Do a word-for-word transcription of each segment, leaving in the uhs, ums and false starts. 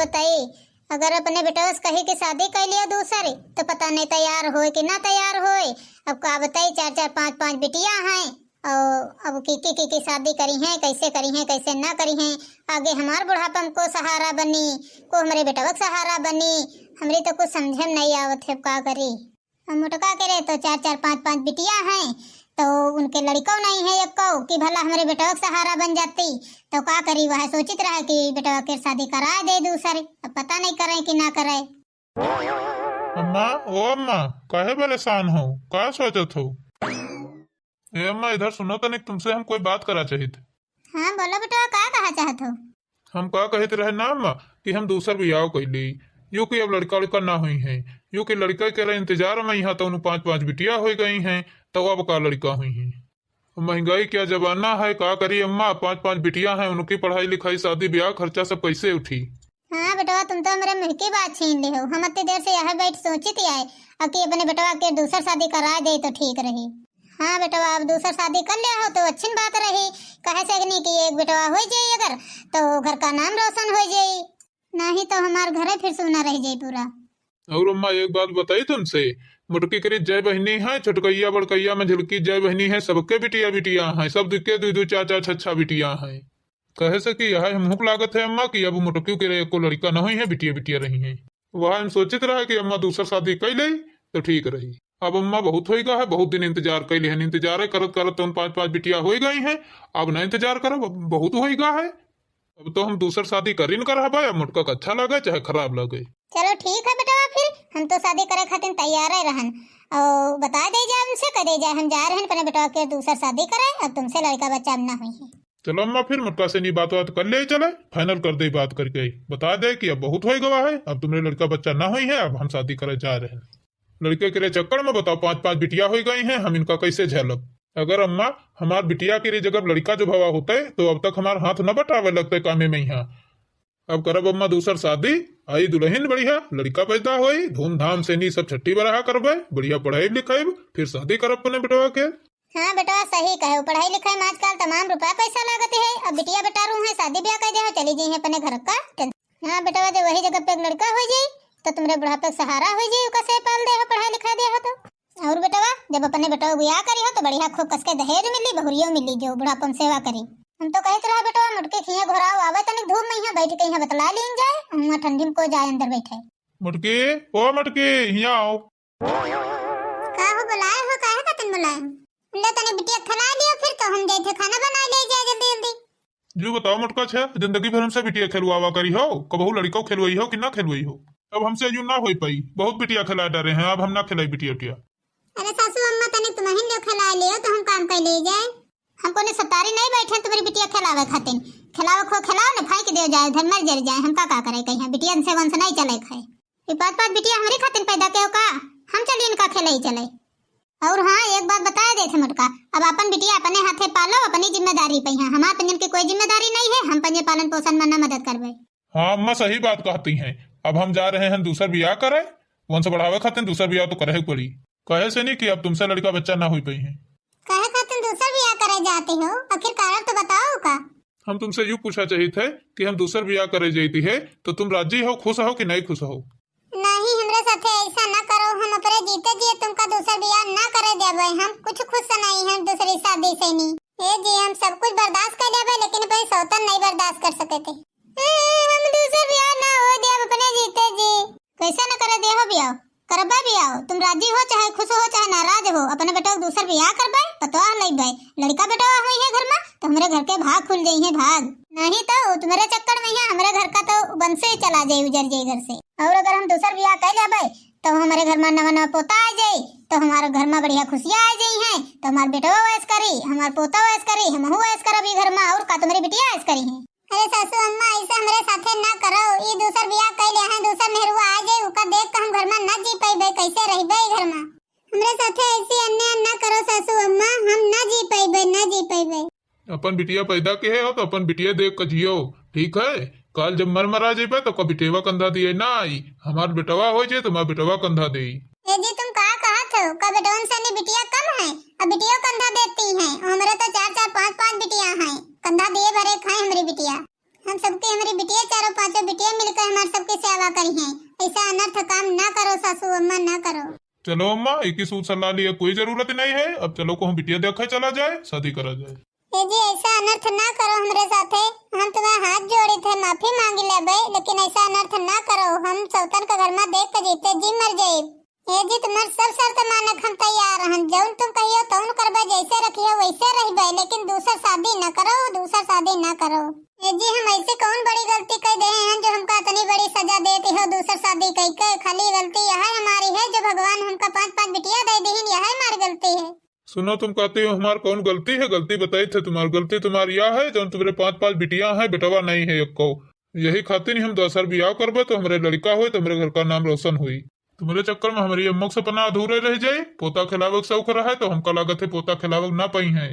बताई, अगर अपने बेटवा से कही कि शादी कर लिया दूसर, तो पता नहीं तैयार होए कि ना तैयार होए। अब का बताई, चार चार पाँच पाँच बिटिया हैं, और अब की की की की शादी करी हैं, कैसे करी हैं, कैसे ना करी हैं। आगे हमार बुढ़ापा में को सहारा बनी, को हमरे बेटवा के सहारा बनी, हमरी तो कुछ समझे में नहीं आवत है, अब का करी। अब मोटका के रे तो चार चार पाँच पाँच बिटिया हैं, तो उनके लड़िको नहीं है एको कि भला हमरे बेटवा के सहारा बन जाती। तो का करी, वह सोचित रहे कि बेटवा के शादी कराए दे दूसर। अब पता नहीं करे कि ना करे। अम्मा, ओ अम्मा, काहे परेशान हो, का सोचत हो? ए अम्मा, इधर सुनो तनिक, तुमसे हम कोई बात करा चाहित। हाँ बोलो बेटवा, का कहा चाहत हो? हम का कहत रहे ना अम्मा, कि हम दूसर बियाह कइली, यो कि अब लड़का उड़का ना होई हैं, यो कि लड़का के रहे इंतजार में यहाँ तो उन्हें पाँच पाँच बिटिया हो गई हैं, तो अब का लड़का होई हैं। महंगाई क्या जमाना है, का करी अम्मा, पाँच पाँच बिटिया हैं, उनकी पढ़ाई लिखाई, शादी ब्याह, खर्चा सब कैसे उठी? हाँ बेटवा, तुम तो हमरे मुँह की बात छीन ले हो। हम अत्ती देर से यह बैठ सोचित आए, अब कि अपने बेटवा के दूसर शादी करा दे तो ठीक रही। हाँ बेटवा, अब दूसर शादी कर लिया हो तो अच्छी बात रही, कहे से नहीं कि एक बेटवा हो जाई अगर, तो घर का नाम रोशन हो जाई, नहीं तो हमार घरे फिर सूना रह जाई पूरा। और अम्मा, एक बात बताई तुमसे, मोटकी करी जय बहिनी है, छोटकैया बड़कैया में झुलकी जय बहिनी है, सबके बिटिया बिटिया हैं, सब दुके दू दू चार चार छह छह बिटिया हैं। कहे से कि यह हमहू के लागत है अम्मा कि अब मोटकी के एको लड़का न होई है, बिटिया बिटिया रही हैं। वह हम सोचित रहे कि अम्मा दूसर शादी कर ले तो ठीक रही। अब अम्मा बहुत होई गा है, बहुत दिन इंतजार कर लिहन, इंतजार करत करत तो उन पाँच पाँच बिटिया हो गई हैं। अब ना इंतजार करब, अब बहुत होई गा है। अब तो हम दूसर शादी करी न करब, अब मोटका का अच्छा लगे चाहे खराब लगे। चलो ठीक है बेटवा, फिर हम तो शादी करे खातिर तैयार है रहन, और बता दे जाए उनसे, कह दे जाए हम जा रहे हैं अपने बेटवा के दूसर शादी करे, अब तुमसे लड़का बच्चा अब ना होई है। चलो अम्मा, फिर मोटका से नहीं बात बात कर ले, चले फाइनल कर दे, बात करके बता दे कि अब बहुत हो गवा है, अब तुम्हारे लड़का बच्चा ना होई है, अब हम शादी करे जा रहे हैं। लड़के के रे चक्कर में बताओ, पाँच पाँच बिटिया हो गई हैं, हम इनका कैसे झेलब? अगर अम्मा हमार बिटिया के रे जगह लड़का जो भवा होते तो अब तक हमार हाथ न बटावे लगते कामे में यहाँ। अब करब अम्मा दूसर शादी, आई दुल्हन बढ़िया, लड़का पैदा होई, धूमधाम से नी सब छट्टी बरहा करबे, बढ़िया पढ़ाई लिखाई, फिर शादी करब अपने बेटवा के। हाँ बेटवा, सही कहे, पढ़ाई लिखाई में आजकल तमाम रुपया पैसा लागत है। अब बिटिया बेटा रू है, शादी ब्याह कर दे हो, चली जाई है अपने घर का टेंशन। हाँ बेटवा, जब वही जगह पे एक लड़का हो जाई तो तुम्हारे बुढ़ापे के सहारा हो जाई, ओका से पाल दे हो, पढ़ा लिखा दे हो तो। और बेटवा, जब अपने बेटवा बियाह करी हो तो बढ़िया खूब कस के दहेज मिली, बहुरियो मिली, जो बुढ़ापा में सेवा करी। हम तो कहत रहा बेटवा, मोटकी खिया घोराओ, आवे तनिक धूप में यहाँ बैठ के यहाँ बतला लीन जाए, हुआ ठंडी में को जाए अंदर बैठे। मोटकी, ओ मोटकी, हिया आओ। का हो, बुलाए हो, काहे खातिर बुलाए हो? ले तनी बिटिया खिला लियो, फिर तो हम जाए थे खाना बनाए ले जाए जल्दी जल्दी। जो बताओ मोटका छे, जिंदगी भर हमसे बिटिया खेलवावा करी हो, कबहू लड़िका खेलवाई हो कि ना खेलवाई हो? अब हमसे यूं ना होई पाई, बहुत बिटिया खेला डारे हैं, अब हम ना खेलाई बिटिया उटिया। अरे सासू अम्मा, तनी तुमहिन लोग खेला लियो तो हम काम कर ले जाए। हमको ने सतारी नहीं बैठे तुम्हारी बिटिया खेलावे खातिर, खेलावे खो खेलाओ ने, फेंक दियो जाए, धर मर जर जाए, हम का का करे कहीं, बिटिया से वंश नहीं चले खाए। ये पाँच पाँच बिटिया हमरे खातिर पैदा के हो का? हम चली इनका खेले ही चले। और हाँ, एक बात बताए देत है मोटका, अब अपन बिटिया अपने हाथे पालो, अपनी जिम्मेदारी पे है, हमार पंजन की कोई जिम्मेदारी नहीं है, हम पंजे पालन पोषण में ना मदद करबे। हाँ अम्मा, सही बात कहती हैं। अब हम जा रहे हैं दूसर बियाह करे, वंश बढ़ावे खातिर दूसर बियाह तो करे ही पड़ी। कहे से नहीं कि अब तुमसे लड़का बच्चा ना हो पाई है। कहे खातिर दूसर बियाह करे जाते हो, आखिर कारण तो बताओ का? हम तुमसे यूं पूछा चाहिए थे कि हम दूसर बियाह करे जाती है तो तुम राजी हो, खुश हो कि नहीं खुश हो? नहीं, हमरे साथे ऐसा ना करो, हम अपने जीते जिए तुमका दूसर बियाह ना करे देबे। हम कुछ खुश नहीं हैं दूसरी शादी से नहीं। ए जी, हम सब कुछ बर्दाश्त कर लेबे, लेकिन अपने सौतन नहीं बर्दाश्त कर सके थे। ए, हम दूसर बियाह ना हो देब अपने जीते जी। कैसे न करे देहो बियाह? करबे बियाह। तुम राजी हो, चाहे खुश हो, चाहे नाराज हो, अपने बेटवा के दूसर बियाह करबे, पतोह लइबे। लड़का बेटवा होई है घर में, तो हमरे घर के भाग खुल जाई है, भाग। नहीं तो तुम्हारे चक्कर में यहाँ हमरे घर का तो वंशे चला जाई, उजर जाई घर से। और अगर हम दूसर बियाह कर लेबे, तो हमारे घर में नवा नवा पोता आ जाई, तो हमारे घर में बढ़िया खुशियाँ आ जाई हैं, तो हमार बेटवा ऐश करी, हमार पोता ऐश करी, हमहू ऐश करब ई घर में, और का तुम्हारी बिटिया ऐश करी है? अरे सासू अम्मा, ऐसे हमरे साथे ना करो, ई दूसर बियाह कइले हैं, दूसर मेहरुआ आ जाए, ओका देख के हम घर में ना जी पइबे, कैसे रहबे ई घर में? हमरे साथे ऐसे अन्याय ना करो सासू अम्मा, हम ना जी पइबे, ना जी पइबे। अपन बिटिया पैदा के है हो तो अपन बिटिया देख के जियो, ठीक है? काल जब मर मरा जेबे तो का बिटेवा कंधा दिए ना आई, हमार बेटवा हो जाए तो हमार बेटवा कंधा दे। ए जी, तुम का कहत हो? का बेटवन से ने बिटिया कम है? अब बिटिया कंधा देती हैं, हमरे तो चार चार पाँच पाँच बिटिया हैं, कंधा दिए भरे खाए हमरी बिटिया। हम सबके, हमरी बिटिया, चारों पांचों बिटिया मिलकर हमार सबके सेवा करिहैं। ऐसा अनर्थ काम ना करो सासू अम्मा, ना करो। चलो अम्मा, एक ही सूर सलाह लिए कोई जरूरत नहीं है। अब चलो कहूँ बिटिया देखे चला जाए, शादी करा जाए। ए जी, ऐसा अनर्थ ना करो हमरे साथे। हम तुम्हार हाथ जोड़ी थे, माफी मांगी लेबे, लेकिन ऐसा अनर्थ ना करो। हम सौतन का घर में देख के जीते जी मर जाए। ए जी, तुम्हार सब शर्त मानक हम तैयार हन। जौन तुम कहियो तौन करबे, जैसे रखियो वैसे रहबे, लेकिन दूसर शादी ना करो, दूसर शादी ना करो। ए जी, हम ऐसे कौन बड़ी गलती कर दे हैं जो हमका इतनी बड़ी सजा देते हो दूसर शादी कह के? खाली गलती यह हमारी है जो भगवान हमका पांच पांच बिटिया दे दीहिन, यह हमारी गलती है। सुनो, तुम कहते हो हमार कौन गलती है? गलती बताई थे तुम्हार। गलती तुम्हार यह है, जौन तुम्हारे पांच पांच बिटिया हैं, बेटवा नहीं है एक्को। यही खातिर हम दोसर बियाह करबे, तो हमरे लड़का होई, तो हमरे घर का नाम रोशन होई। तुम्हारे चक्कर में हमारी अम्मा का सपना अधूरे रह जाई। पोता खिलावे का शौक रहे, तो हमका लागत है पोता खिलावे ना पाई हैं।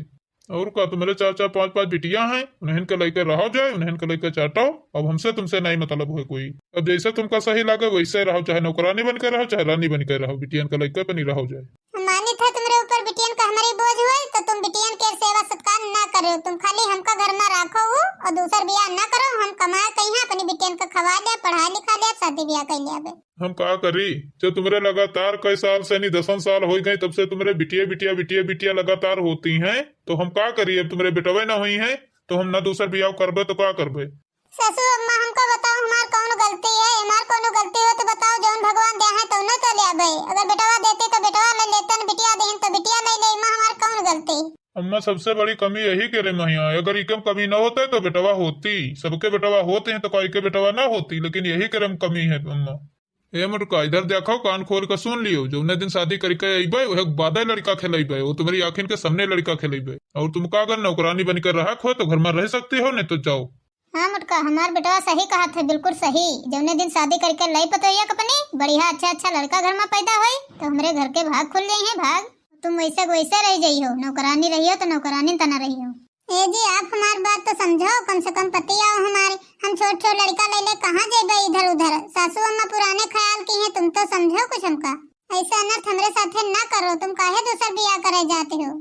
और का, तुम्हारे चार चार पांच पांच बिटिया हैं, उन्हें के लेके रहो जाए, उन्हें के लेके चाटो। अब हमसे तुमसे नहीं मतलब है कोई। अब जैसे तुमका सही लागे वैसे रहो, चाहे नौकरानी बन के रहो, चाहे रानी बन के रहो, बिटियन के लेके बनी रहो जाए। हम मानित है तुम्हारे ऊपर बिटियन का हमारी बोझ हुए, तो तुम बिटियन के सेवा सत्कार ना करो, तुम खाली हमका घर में रखो हो और दूसर बियाह ना करो। हम कमाए कहीं अपनी बिटियन का खवा ले, पढ़ा लिखा ले, शादी बियाह कर ले। हम का करी, जब तुम्हारे लगातार कई साल से, नहीं दसन साल हो गए, तब से तुम्हारे बिटिया बिटिया बिटिया बिटिया लगातार होती हैं, तो हम का करी? अब तुम्हारे बेटवे ना हुई हैं, तो हम ना दूसर बियाह करबे तो का करबे? सासू अम्मा, हमको बताओ, हमार कौन गलती है? हमार कौन गलती हो तो बताओ, जौन भगवान दे हैं तो न तो ले आबे। अगर बेटवा देती तो बेटवा ले लेतन, बिटिया देहिन तो बिटिया ले ले, माँ हमार कौन गलती? अम्मा, सबसे बड़ी कमी यही के रे महिया, अगर इकम कमी न होते तो बेटवा होती, सबके बेटवा होते हैं तो कोई के बेटवा ना होती, लेकिन यही के रे में कमी है अम्मा। ए मोटका, इधर देखो, कान खोल के सुन लियो, जौने दिन शादी करके अइबे, वह बादे लड़का खेलइबे, वो तुम्हारी आँखिन के सामने लड़का खेलइबे। और तुमका अगर नौकरानी बनकर रहा हो तो घर में रह सकती हो, नहीं तो जाओ। हाँ मोटका, हमार बेटवा सही कहत है, बिल्कुल सही। जौने दिन शादी करके लाई पतोहिया के अपनी, बढ़िया अच्छा अच्छा लड़का घर में पैदा होई, तो हमरे घर के भाग खुल जाई है, भाग। तुम वैसे के वैसे रह जाई हो, नौकरानी रही हो तो नौकरानी तना रही हो। ए जी, आप हमार बात तो समझो, कम से कम पति आओ हमारे। हम छोट छोट लड़का ले ले कहाँ जेबे इधर उधर? सासू अम्मा पुराने ख्याल की हैं, तुम तो समझो कुछ हमका। ऐसा अनर्थ हमरे साथे ना करो, तुम काहे दूसर बियाह करे जाते हो,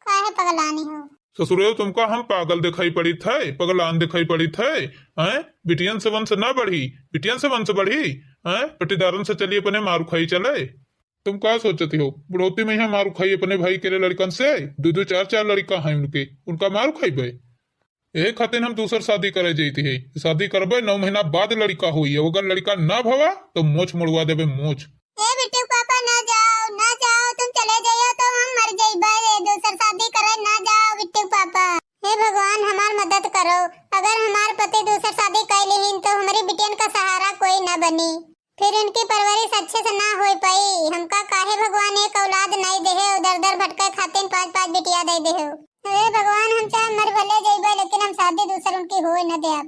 काहे पगलानी हो? ससुरे, तुमका हम पागल दिखाई पड़ी थे, पगलान दिखाई पड़ी थे? हैं? बिटियन से वंश ना बढ़ी, बिटियन से वंश बढ़ी? हैं? पटीदारन से चली अपने मारू खाई चले। तुम का सोचती हो, बुढ़ौती में यहाँ मारू खाई अपने भाई के रे लड़कन से? दो दो चार चार लड़का हैं उनके, उनका मारू खाइबे? यही खातिर हम दूसर शादी करे जैती है। शादी करबे, नौ महीना बाद लड़का होई, अगर लड़का ना भवा तो मोछ मुड़वा देबे, मोछ। ए बिट्टू पापा, ना जाओ, ना जाओ, तुम चले जाइयो तो हम मर जाइबे। ए दूसर शादी करे ना जाओ बिट्टू पापा। हे भगवान, हमार मदद करो, अगर हमार पति दूसर शादी कर लेहिन तो हमारी बिटियन का सहारा कोई ना बनी, फिर उनकी परवरिश अच्छे से ना हो पाई। हमका काहे भगवान एक औलाद नहीं देहे, उधर उधर भटके खातिर पाँच पाँच बिटिया दे देहे। हे भगवान, हम चाहे मर भले जइबे, लेकिन हम शादी दूसर उनकी होए न देब।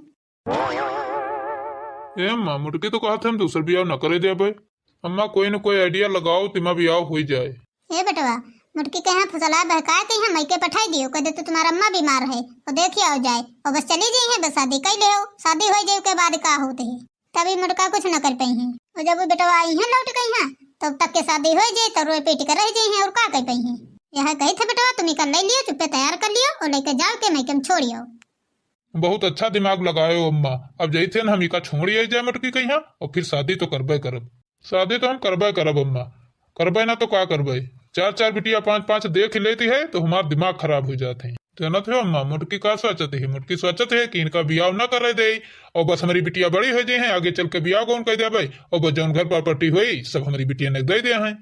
ए अम्मा, मोटकी तो कहत है हम दूसर बियाह न करे देबे। अम्मा, कोई न कोई idea लगाओ, तिमा बियाह होई जाए। ए बेटवा, मोटकी के यहाँ फुसला बहकाए के यहाँ मइके पठाई दियो, कह दे तो तुम्हार अम्मा बीमार है, और देखी आओ जाए, और बस चली जाई है, बस शादी कर ले हो, शादी होई जाए के बाद का होते है, तभी मोटका कुछ न कर पाई है। और जब वो बेटवा आई है लौट गई है, तब तक के शादी होई जाए, तो रोए पीट कर रह जाई है, और का कर पाई है? यह कही थे बेटवा, तुम इका ले लियो, चुप्पे तैयार कर लियो, और लेके जाओ के मइके में छोड़ियो। बहुत अच्छा दिमाग लगाए हो अम्मा। अब जैसे न हम इका छोड़ी आई जाए मोटकी कहिया, और फिर शादी तो करबे करब। शादी तो हम करबे करब अम्मा, करबे ना तो का करबे? चार चार बिटिया पाँच पाँच देख लेती है तो हमार दिमाग खराब हो जाते हैं। जानत हो अम्मा, मोटकी का सोचती है? मोटकी सोचती है कि इनका बियाह ना करे दे, और बस हमारी बिटिया बड़ी हो जाए हैं, आगे चल के बियाह कौन कर देबे, और बस जौन घर प्रॉपर्टी हुई सब हमारी बिटिया ने दे दे हैं।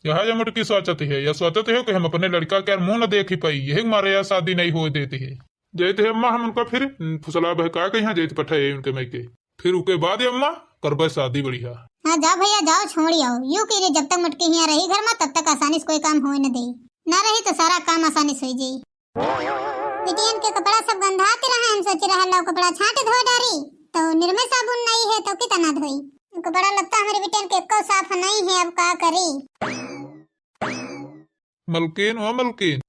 यह जो मोटकी सोचती है, यह सोचती हो कि हम अपने लड़का के मुंह न देख ही पाई, यही मारे यह शादी नहीं हो देती है। जैत है अम्मा, हम उनका फिर फुसला बहका के यहाँ जैत पठाए उनके मइके। फिर उके बाद अम्मा करबे शादी बढ़िया। हाँ, जाओ भैया, जाओ, छोड़ी आओ। यूं कीजिए, जब तक मोटकी हियाँ रही घर में, तब तक आसानी से कोई काम होए न दे। ना रही तो सारा काम आसानी से हो जाई। बिटियन के कपड़ा सब गंधात रहे, हम सोच रहे लो कपड़ा छाट धो डारी, तो निरमे साबुन नहीं है तो कितना धोई। कपड़ा लत्ता हमारे बिटियन के एको साफ नहीं है, अब का करी? मलकिन, ओ मलकिन।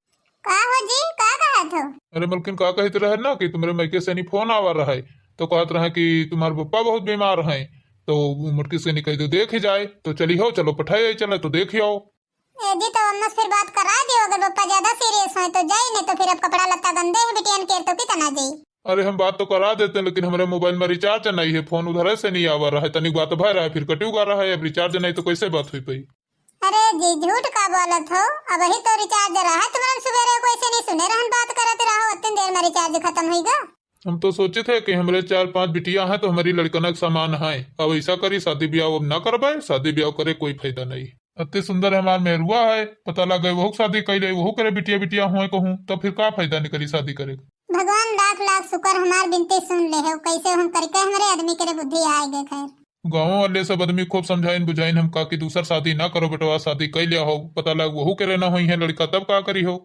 का हो जी, का कहत हो? अरे मलकिन, का कहत रहे ना कि तुम्हारे मइके से नहीं फोन आवा रहा है, तो कहत रहे कि तुम्हारे पप्पा बहुत बीमार हैं, तो मोटकी से नहीं कह दो देख ही जाए, तो चली हो, चलो पठाए चले तो देख ही आओ। ए जी, तो अम्मा से फिर बात करा दियो, अगर पप्पा ज्यादा सीरियस हैं तो जाई, नहीं तो फिर अब कपड़ा लत्ता गंदे हैं बिटियन के, तो कितना जाई? अरे हम बात तो करा देते, लेकिन हमरे मोबाइल में रिचार्ज नहीं है, फोन उधरे से नहीं आवा रहा है। तनिक बात भय रहा है, फिर कटियो गा रहा है, अब रिचार्ज नहीं तो कैसे बात हुई पाई? अरे जी, झूठ का बोलत हो? अबही तो रिचार्ज रहा है तुम्हारे, सुबेरे को ऐसे नहीं सुने रहन, बात करत रहो, उतनी देर में रिचार्ज खत्म होइगा। हम तो सोचे थे कि हमरे चार पांच बिटिया हैं तो हमारी लड़कना के समान हैं। अब ऐसा करी, शादी ब्याह अब ना करबे, शादी ब्याह करे कोई फायदा नहीं। अति सुंदर हमार मेहरुआ है, पता लगे वहू के शादी कैले, वहू करे बिटिया बिटिया हुए कहूँ, तो फिर का फायदा निकली शादी करे? भगवान लाख लाख शुक्र हमार बिनती सुन ले हो, कैसे हम करके हमरे आदमी के रे बुद्धि आए गए। खैर, गाँव वाले सब आदमी खूब समझाइन बुझाइन हमका कि दूसर शादी ना करो बेटवा, शादी कैले हो, पता लग वहू के रहना हुई है लड़का, तब का करी हो।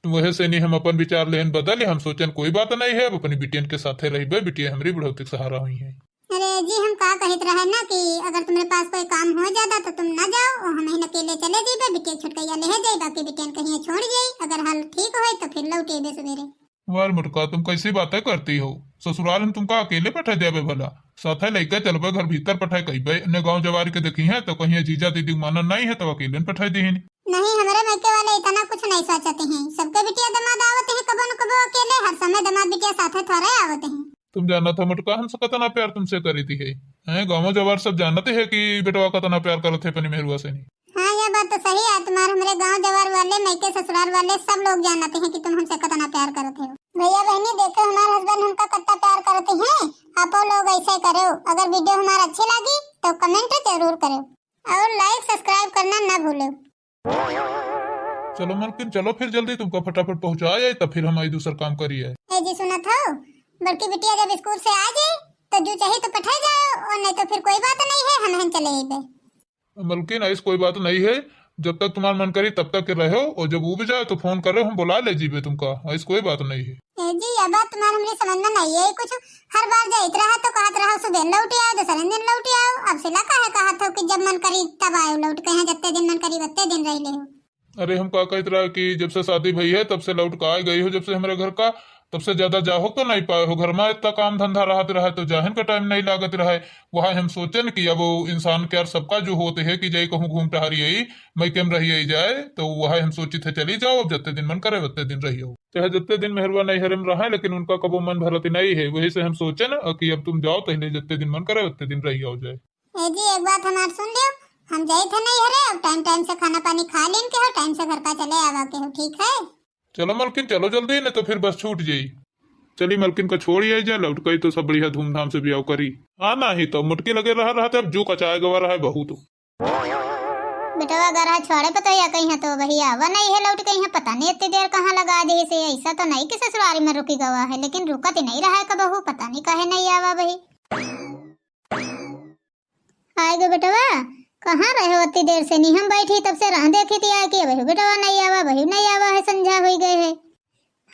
तो वहे से नहीं हम अपन विचार लेहन बदल, हम सोचन कोई बात नहीं है, अब अपनी बिटियन के साथे रहिबे, बिटिया हमरी बुढ़ौती के सहारा हुई है। अरे जी, हम का कहित रहे ना कि अगर तुम्हारे पास कोई काम हो जाता तो तुम ना जाओ, और हम ही अकेले चले जाइबे, बिटिया छुटकैया ले जाई, बाकी बिटियन कहीं छोड़ जाई, अगर हाल ठीक होए तो फिर लौट अइबे सवेरे। वाह मोटका, तुम कैसी बातें करती हो? ससुराल हम तुमका अकेले पठा देबे भला? साथे लइके चलबे, घर भीतर पठाए कइबे, ने गाँव जवार के देखी है तो कहीं जीजा दीदी के मानन नहीं है तो अकेले न पठाए दीहिन। नहीं, हमरे मायके वाले इतना कुछ नहीं सोचते हैं। सबके बिटिया दामाद आवते हैं कबो न कबो अकेले, हर समय दामाद बिटिया साथे थोड़े आवते हैं। तुम जानत हो मोटका, हमसे कतना प्यार तुमसे करी थी है, हैं? गाँव जवार सब जानते हैं कि बेटवा कतना प्यार करत है अपनी मेहरुआ से नहीं। हाँ, यह बात तो सही है तुम्हार। हमरे गाँव जवार वाले, मायके ससुराल वाले सब लोग जानते हैं कि तुम हमसे कतना प्यार करत हो। भैया बहनी, देखो हमार husband हमका कतना प्यार करते हैं। आपो लोग ऐसे करो, अगर video हमार अच्छी लगी तो comment जरूर करो और like subscribe करना ना भूलो। चलो मलकिन, चलो फिर जल्दी तुमका फटाफट पहुँचा जाए, तब फिर हम आई दूसर काम करिए। ए जी, सुनत हो, बड़की बिटिया जब स्कूल से आ जाए तो जो चाही तो पठाई जाओ, और नहीं तो फिर कोई बात नहीं है, हम हम चले अइबे। मलकिन, ऐस कोई बात नहीं है, जब तक तुम्हार मन करी तब तक के रहो, और जब उब जाए तो फोन करो, हम बुला ले जीबे तुमका, ऐस कोई बात नहीं है। ए जी, यह बात तुम्हार हमरे समझ में नहीं है कुछ। हर बार जाइत रहा तो कहत रहो सुबह लौट आओ, दूसरे दिन लौट आओ, अब सिला काहे कहत हो कि जब मन करी तब आयो लौट के, यहाँ जत्ते दिन मन करी वत्ते दिन रह ले हो। अरे हम का कहत रहा कि जब से शादी भई है तब से लौट के आए गई हो, जब से हमरे घर का, तब से ज्यादा जाहो तो नहीं पाए हो। घर में इतना काम धंधा रहत रहा है तो जाहन का टाइम नहीं लागत रहा है। वह हम सोचन कि अब वो इंसान के यार सबका जो होते है कि जाई कहूँ घूम टहरी आई, मायके में रही आई जाए, तो वह हम सोचित है चली जाओ, अब जत्ते दिन मन करे वत्ते दिन रहियो, चाहे जत्ते दिन मेहरुआ नैहरे में रहे, लेकिन उनका कबो मन भरत नहीं है। वही से हम सोचन कि अब तुम जाओ तहिले जत्ते दिन मन करे वत्ते दिन रही आओ जाए। ए जी, एक बात हमार सुन लियो, हम जाइत है नैहरे, अब टाइम टाइम से खाना पानी खा लेन के हो, टाइम से घर का चले आवा के हो, ठीक है? चलो मलकिन, चलो जल्दी, नहीं तो फिर बस छूट जाई। चली मलकिन का छोड़ आई जाए, लौट गई तो सब बढ़िया धूमधाम से ब्याह करी। हाँ, नहीं तो मोटकी लगे रहा रहते, अब जू कचाए गवा रहा है बहुत। बेटवा गरहा छोड़े पतोहिया कहीं तो भैया आवा नहीं है लौट कहीं, पता नहीं इतनी देर कहाँ लगा दी से। ऐसा तो नहीं कि ससुरारी में रुकी गवा है, लेकिन रुकत ही नहीं रहा है कबहू, पता नहीं काहे नहीं आवा भाई। आए गो बेटवा, कहाँ रहे हो इतनी देर से? नहीं हम बैठी तब से राह देखी थी आए के, अबहू बेटवा नहीं आवा, अबहू नहीं आवा है, संझा होई गए है।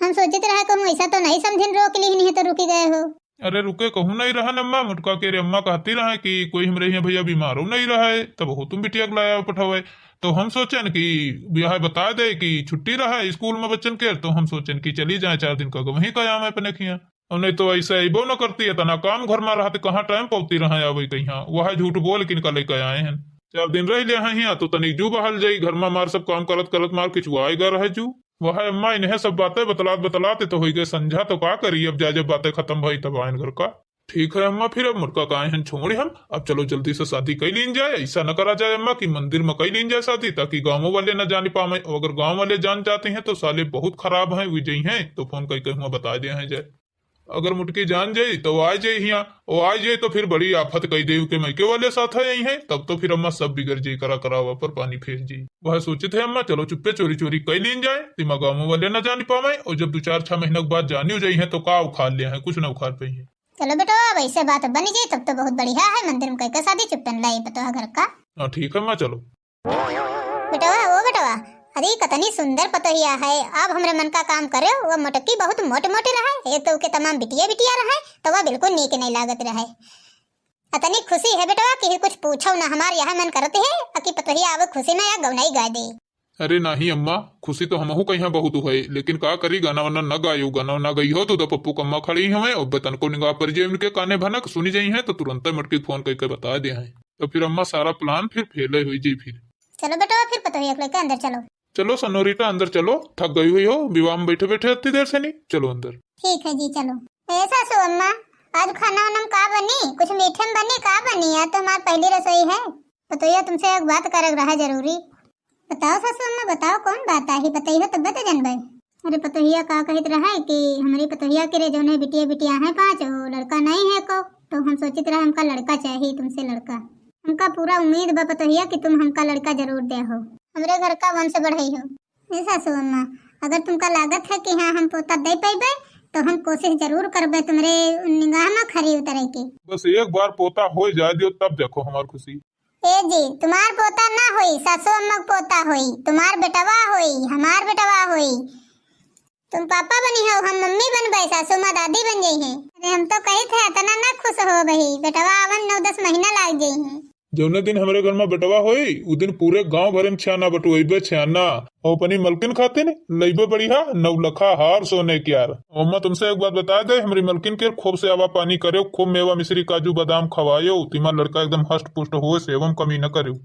हम सोचित रहे कहूँ ऐसा तो नहीं समझिन रोक ली नहीं तो रुकी गए हो। अरे रुके कहूँ नहीं रहन अम्मा, मोटका के रे अम्मा कहती रहे कि कोई हमरे यहाँ भैया बीमारो नहीं रहे, तब हो तुम बिटिया के लाया पठावे। तो हम सोचन कि ब्याह बता दे कि छुट्टी रहा स्कूल में बच्चन के, तो हम सोचन कि चली जाए चार दिन का वहीं का आवे अपने खिया। और नहीं तो ऐसे अइबो न करती, इतना काम घर में रहत, कहाँ टाइम पौती रहे आवे कहीं। वह झूठ बोल के इनका लेके आए हैं। चार दिन रह ले हैं यहाँ, तो तनिक जू बहल जाई, घर में मार सब काम करत करत मार किचुआए गा रहे जू। वह अम्मा इन्हें सब बातें बतलात बतलात तो होई गए संझा, तो का करी, अब जा जब बातें खत्म भई तब आयन घर का। ठीक है अम्मा, फिर अब मोटका का आए हैं छोड़ी हम, अब चलो जल्दी से शादी कई लीन जाए। ऐसा न करा जाए अम्मा कि मंदिर में कई लीन जाए शादी, ताकि गाँव वाले न जान पावे, और अगर गाँव वाले जान जाते हैं तो साले बहुत खराब हैं, वे जई हैं तो फोन करके हुआ बता दे हैं जाए। अगर मोटकी जान जाई तो आ जाई हियाँ, और आ जाई तो फिर बड़ी आफत कई दे के मायके वाले साथ आई हैं, तब तो फिर अम्मा सब बिगड़ जाई, करा करावा पर पानी फेर जाई। वह सोचित है अम्मा चलो चुप्पे चोरी चोरी कई लीन जाए, दिमाग गाँव वाले न जान पावे, और जब दो चार छह महीना के बाद जानी हो जाई हैं तो का उखाड़ ले हैं, कुछ न उखाड़ पाई हैं। चलो बेटवा, अब ऐसे बात बनी जाई तब तो बहुत बढ़िया है, मंदिर में कई के शादी चुप्पन लाई पतोहा घर का। हाँ ठीक है अम्मा, चलो। बेटवा, ओ बेटवा, अरे कतनी सुंदर पतोहिया है, अब हमरे मन का काम करे। वो मोटकी बहुत मोट मोटी रहे, एक तो उके तमाम बिटिया बिटिया रहे, तो वह बिल्कुल नीक नहीं लागत रहे। अतनी खुशी है बेटवा कि कुछ पूछो ना, हमार यह मन करत है कि पतोहिया अब खुशी में या गौनाई गा दे। अरे नहीं अम्मा, खुशी तो हमहू कहीं बहुत है, लेकिन का करी, गाना वाना न गायो, गाना वाना गई हो तो उधर पप्पू कम्मा खड़ी हमें और बतन को निगाह पर जे उनके काने भनक सुनी जाई हैं तो तुरंत मोटकी फोन करके बता दे हैं, तो फिर अम्मा सारा प्लान फिर फेले हुई जी फिर। चलो बेटवा, फिर पतोहिया को लेके अंदर चलो। चलो सनोरीटा, अंदर चलो, थक गई हुई हो विवाह में बैठे बैठे इतनी देर से नहीं, चलो अंदर। ठीक है जी, चलो। ए अम्मा, आज खाना वाना में का बनी? कुछ मीठे में बनी, का बनी? आज तो हमार पहली रसोई है। पतोहिया, तुमसे एक बात करे के रहा जरूरी। बताओ सासू अम्मा, बताओ, कौन बात आही? बताइहो तब्बे तो जानबे। अरे पतोहिया का कहित रहा है कि हमरी पतोहिया के रे जौने बिटिया बिटिया हैं पाँच, वो लड़का नहीं है को, तो हम सोचित रहे हमका लड़का चाहिए तुमसे, लड़का। हमका पूरा उम्मीद बा पतोहिया कि तुम हमका लड़का जरूर दे हो, हमरे घर का वंश बढ़ई हो। ए सासू अम्मा, अगर तुमका लागत है कि हाँ हम पोता दे पइबे, तो हम कोशिश जरूर करबे तुमरे निगाह में खरी उतरे के। बस एक बार पोता हो जाए दियो, तब देखो हमार खुशी। ए जी, तुम्हार पोता ना होई, सासू अम्मा के पोता होई, तुम्हार बेटवा होई, हमार बेटवा होई। तुम पापा बनी हो, हम मम्मी बनबे, सासू माँ दादी बन जइहैं। अरे हम तो कहित है, इतना ना खुश हो बही, बेटवा आवन नौ दस महीना लाग जइहैं। जौने दिन हमरे घर में बेटवा होई, उ दिन पूरे गांव भरे में छियाना बटुएबे, छियाना। और अपनी मलकिन खातिर लइबे बढ़िया नौलखा हार सोने के यार। अम्मा, तुमसे एक बात बता दे, हमरी मलकिन के खूब सेवा पानी करेउ, खूब मेवा मिश्री काजू बादाम खवाएउ, तिमार लड़का एकदम हष्ट पुष्ट होए, सेवा में कमी न करेउ।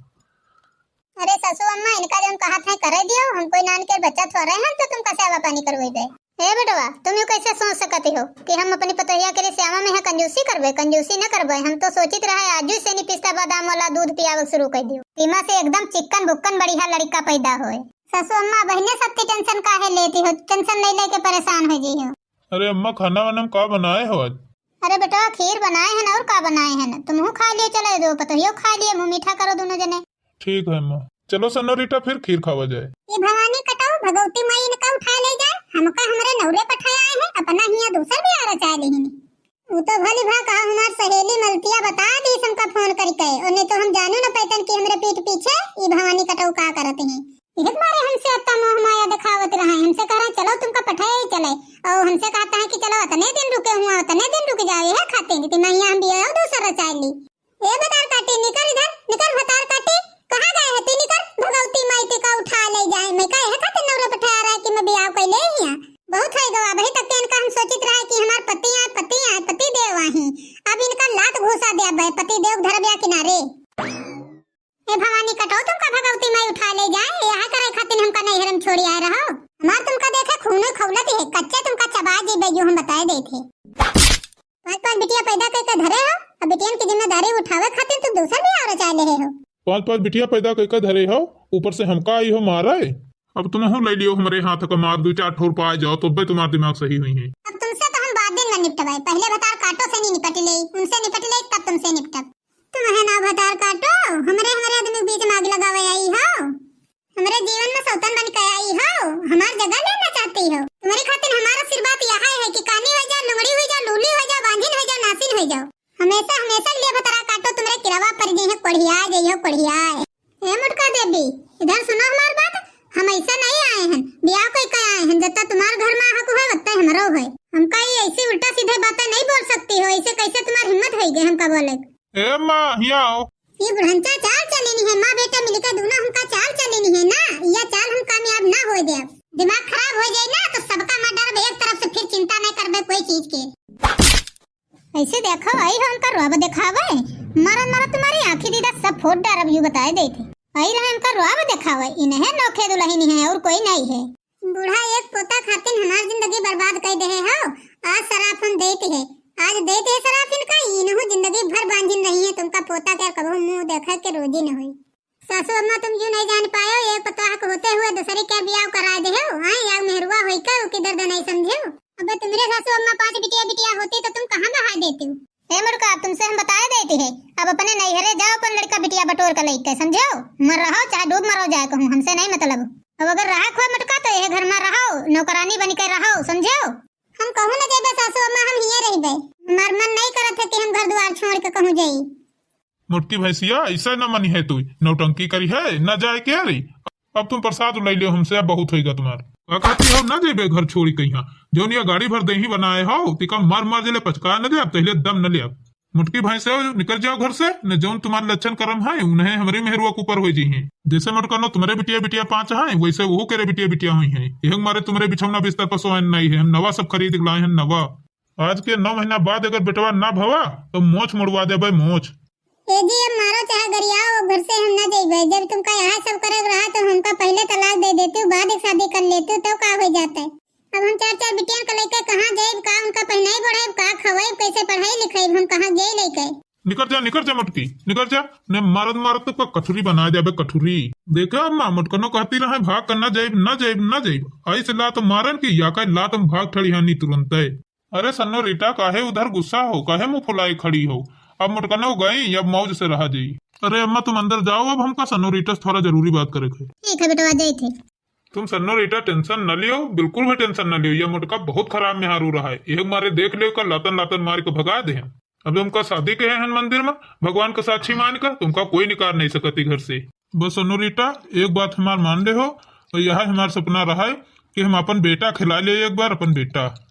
अरे सासू अम्मा, इनका जौन कहत है करे दियो, हम कोई नान के बच्चा थोड़े हैं तो तुमका सेवा पानी करवेबे। ए बेटवा, तुम यूं कैसे सोच सकती हो कि हम अपनी पतोहिया के लिए सेवा में है कंजूसी करबे? कंजूसी न करबे। हम तो सोचित रहे आजू से नहीं पिस्ता बादाम वाला दूध पियावे शुरू कर दियो, तिमा से एकदम चिक्कन बुक्कन बढ़िया लड़का पैदा होए। सासू अम्मा, बहिने सत्ती टेंशन काहे लेती हो? टेंशन ले लेके परेशान हो जी हो। अरे अम्मा, खाना वाना में का बनाए हो आज? अरे बेटवा, खीर बनाए हैं और का बनाए हैं, तुमहू खा लियो, चलो दो पतोहियो खा लिए, मुंह मीठा करो दोनों जने। ठीक है अम्मा, चलो सन्नोरीटा फिर खीर खावा जाए। ये भवानी कटाऊ भगवती माई इनका उठा ले जाए, हमका हमरे नौरे पठाए आए हैं, अपना हिया दूसर भी आ रचा लेहिन। वो तो भली भा कहा हमार सहेली मलतिया बता दी हमका फोन करके, और नहीं तो हम जानू न पैतन कि हमरे पीठ पीछे ये भवानी कटाऊ का करत हैं। यही मारे हमसे अत्ता मोह माया दिखावत रहे, हमसे कह रहे चलो तुमका पठाए ही चले, और हमसे कहता है कि चलो अतने दिन रुके हुआ, अतने दिन रुक जाओ, यह खाते हैं कि मैं यहाँ हम भी आयो दूसर रचा ली। ए भतार काटी, निकर इधर, निकर भतार काटी, कहाँ गए है तू? निकर, भगवती माई ते का उठा ले जाए, मैं का यह खातिर नौरे पठाया रहा कि मैं बियाह कर ले हिया। बहुत होई गवा, वही तक के इनका हम सोचित रहा कि हमार पति आए, पति आए, पति देव आही। अब इनका लात घुसा दे, अब पति देव धर ब्या किनारे। ए भवानी कटो, तुमका भगवती माई उठा ले जाए, यहाँ करे खातिर हमका नैहर में छोड़ी आए रहो। हमार तुमका देखे खून खौलत है, कच्चे तुमका चबा जीबे, जो हम बताए देते। पाँच पाँच बिटिया पैदा करके धरे हो, अब बिटियन की जिम्मेदारी उठावे खातिर तुम दूसर भी और चाह ले हो। पाँच पाँच बिटिया पैदा करके धरे हो, ऊपर से हमका आई हो मारे। अब तुमहू ले लियो हमरे हाथ का मार, दो चार ठोर पाए जाओ, तो बे तुम्हार दिमाग सही हुई है। अब तुमसे तो हम बाद दिन में निपटबे, पहले भतार काटो से नहीं निपट ले, उनसे निपट ले तब तुमसे निपटब। तुम है ना भतार काटो, हमरे, हमरे आदमी के बीच में आग लगावे आई हो। हमरे जीवन में सौतन बन के आई हो, हमार जगह लेना चाहती हो। तुम्हारी खातिर हमारा आशीर्वाद यह है कि कानी हो जाओ, लुंगड़ी हो जाओ, लूली हो जाओ, बांझिन हो जाओ, नासिन हो जाओ, हमेशा, हमेशा के लिए भतार काटो, तुम्हारे किरवा पर जी है, कोढ़िया जइहो, कोढ़िया। ए मोटका देवी, इधर सुनो हमार बात। हम ऐसे नहीं आए हैं, ब्याह कोई का आए हैं, जत्ता तुम्हार घर में हक है, वत्ता हमरो है। हमका ये ऐसी उल्टा सीधे बातें नहीं बोल सकती हो, ऐसे कैसे तुम्हार हिम्मत होई गई हमका बोले? ए माँ, हिया आओ। ये बुढ़ंचा चाल चलेनी है, माँ बेटा मिलकर दोनों हमका चाल चलेनी है ना, यह चाल हम कामयाब ना होए दे। दिमाग खराब हो जाए ना तो सबका मार डारब एक तरफ से, फिर चिंता नहीं करबे कोई चीज के। ऐसे देखो, आई हो उनका रुआब दिखावे, मारा मारा तुम्हारी आँखी दीदा सब फोड़ डारब, यू बताए देते। आई रहे उनका रुआब दिखावे, इन्हें नोखे दुल्हन है और कोई नहीं है। बूढ़ा एक पोता खातिर हमार जिंदगी बर्बाद कर दे हो। आज शराब हम देते हैं, आज देते हैं शराब इनका, इनहू जिंदगी भर बांझिन रही है, तुमका पोता के कबहू मुंह देखे के रोजी न हुई। सासू अम्मा तुम यूं नहीं जान पायो, एक पतोह के होते हुए दूसरे के ब्याह करा दे हो, हाँ, या मेहरुआ होई का ओके दर्द नहीं समझे हो। अबे तुम्हारे सासू अम्मा पांच बिटिया बिटिया होती तो तुम कहाँ बहा देती हो? ए मुर्गा, तुमसे हम बताए देती है, अब अपने नैहरे जाओ, अपन लड़का बिटिया बटोर कर लेके, समझो? मर रहो चाहे डूब मरो जाए कहूँ, हमसे नहीं मतलब। अब अगर रहा खोए मुटका तो यह घर में रहो, नौकरानी बन के रहो, समझो? हम कहूँ न जेबे सासू अम्मा, हम हिये रहबे। हमार मन नहीं करत है कि हम घर द्वार छोड़ के कहूँ जाई। मोटकी भैंसिया, ऐसा न मनी है तू, नौटंकी करी है, न जाए के रे। अब तुम प्रसाद ले लियो हमसे, अब बहुत होइगा तुम्हार। का कहती हो, न जेबे घर छोड़ी कहिया? जौन या गाड़ी भर देही बनाए हो, तिका मार मार जले पचका न दे, अब तहिले दम न ले। अब मोटकी भैंस हो, निकल जाओ घर से, न जौन तुम्हार लक्षण करम है, उन्हें हमरे मेहरुआ के ऊपर हो जी हैं। जैसे मोटका नो तुम्हारे बिटिया बिटिया पांच हैं, वैसे वो करे बिटिया बिटिया हुई हैं। यह मारे तुम्हारे बिछौना बिस्तर पर सोए नहीं है, हम नवा सब खरीद के लाए हैं, नवा। आज के नौ महीना बाद अगर बेटवा ना भवा, तो मोछ मुड़वा देबे, मोछ। ए जी, अब मारो चाहे गरियाओ, अब घर से हम ना जइबे। जब तुमका यहाँ सब करे के रहा, तो हमका पहले तलाक दे देती, बाद एक शादी कर लेती, तो का हो जाता है? अब हम चार चार बिटियन का लइके कहाँ जाइब, का उनका पहिनाइब ओढ़ाइब, का खवाइब, कैसे पढ़ाई लिखाइब, हम कहाँ जाई लइके? निकर जा, निकर जा मोटकी, निकर जा, ने मारत मारत तो का कठुरी बना जाबे, कठुरी। देखा अम्मा, मोटकनो कहती रहे, "भाग कर ना जाइब, ना जाइब, ना जाइब।" आई से लात मारन की या का लात में भाग ठड़ी हानी तुरंते। अरे सन्नोरीटा, काहे उधर गुस्सा हो, काहे मुंह फुलाए खड़ी हो? अब मोटकनो गई, अब मौज से रहा जाई। अरे अम्मा, तुम अंदर जाओ, अब हमका सन्नोरीटा से थोड़ा जरूरी बात करे के। ठीक है बेटवा, जाइत है। तुम सन्नोरीटा टेंशन न लियो, बिल्कुल भी टेंशन न लियो। ये मोटका बहुत खराब मेहारू रहा है, एक मारे देख लियो का लातन लातन मार के भगा दे। अब हमका शादी कहे हैं मंदिर में, भगवान का साक्षी मान कर तुमका कोई निकार नहीं सकती घर से। बस सन्नोरीटा, एक बात हमार मान ले हो, और यह हमार सपना रहा है कि हम अपन बेटा खिला ले एक बार, अपन बेटा।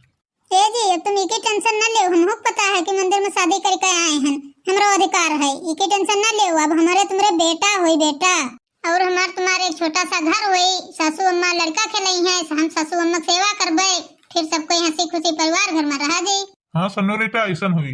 ए जी, अब तुम इके टेंशन न लेव, हमहू के पता है कि मंदिर में शादी करके आए हैं, हमरो अधिकार है, इके टेंशन न लेव। अब हमारे तुम्हरे बेटा होई बेटा, और हमार तुम्हारे एक छोटा सा घर होई, सासू अम्मा लड़का खेलई हैं, हम सासू अम्मा के सेवा करबे, फिर सब कोई हंसी खुशी परिवार घर में रहा जाई। हाँ सन्नोरीटा, ऐसन होई।